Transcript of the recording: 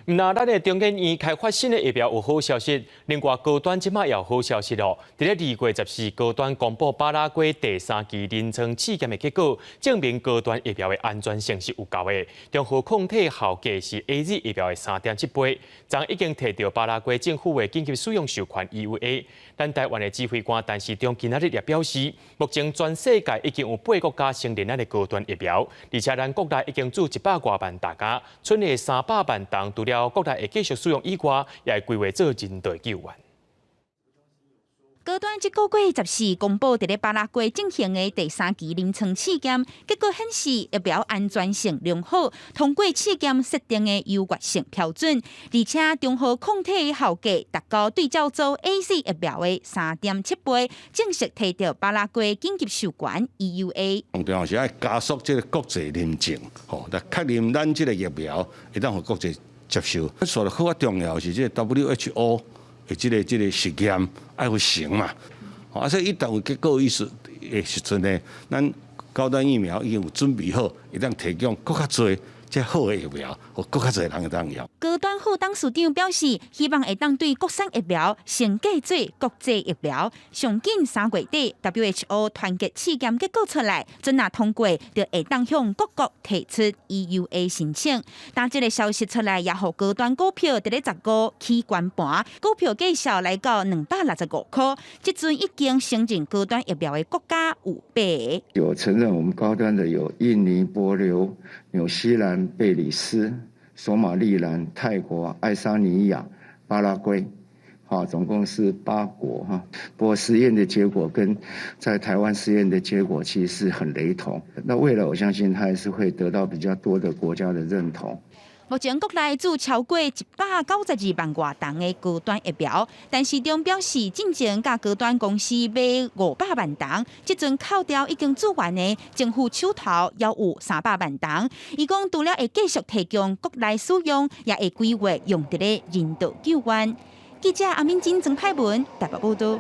毋但咱的中研院開發新的疫苗有好消息，另外高端這馬也有好消息咯。佇咧2月14，高端公布巴拉圭第三期臨床試驗的結果，證明高端疫苗的安全性是有夠的，中和抗體效價是 AZ 疫苗的3.7倍。昨已經提著巴拉圭政府的緊急使用授權 EUA。咱台灣的指揮官陳時中今仔日也表示，目前全世界已經有八個國家承認咱的高端疫苗，而且咱國內已經注一百外萬劑，賰的300萬劑，除了國內會繼續使用以外，也會規劃做人道救援。高端這個月14公布佇咧巴拉圭進行的第三期臨床試驗，結果顯示疫苗安全性良好，通過試驗設定的優越性標準，而且中和抗體效價達到對照組 AZ 疫苗的3.7倍，正式提著巴拉圭緊急授權 EUA。重要是愛加速這個國際認證，吼，來確認咱這個疫苗會當予國際接受。所以較重要是這個 WHO 的這個實驗愛有成嘛，啊，所以一旦有結果意思的時陣呢，咱高端疫苗已經有準備好，會當提供閣較濟這好的疫苗，予閣較濟人會當用。高端副董事長表示，希望會當對國產疫苗升格做國際疫苗。上緊3月底，WHO 團結試驗結果出來，準若通過，就會當向各國提出 EUA 申請。當這個消息出來，也予高端股票佇咧15起懸盤，股票價數來到265塊。這陣已經承認高端疫苗的國家有八個。有承認我們高端的有印尼、帛琉、紐西蘭、貝里斯、索馬利蘭、泰國、愛沙尼亞、巴拉圭，好，總共是八國哈。不過實驗的結果跟在台灣實驗的結果其實是很雷同。那未來我相信它還是會得到比較多的國家的認同。目前國內注超過192萬外筒的高端疫苗，陳時中表示，進前佮高端公司買500萬筒，這陣扣掉已經注完的，政府手頭猶有300萬筒。伊講除了會繼續提供國內使用，也會規劃用佇咧人道救援。記者阿敏珍、曾派文台北報道。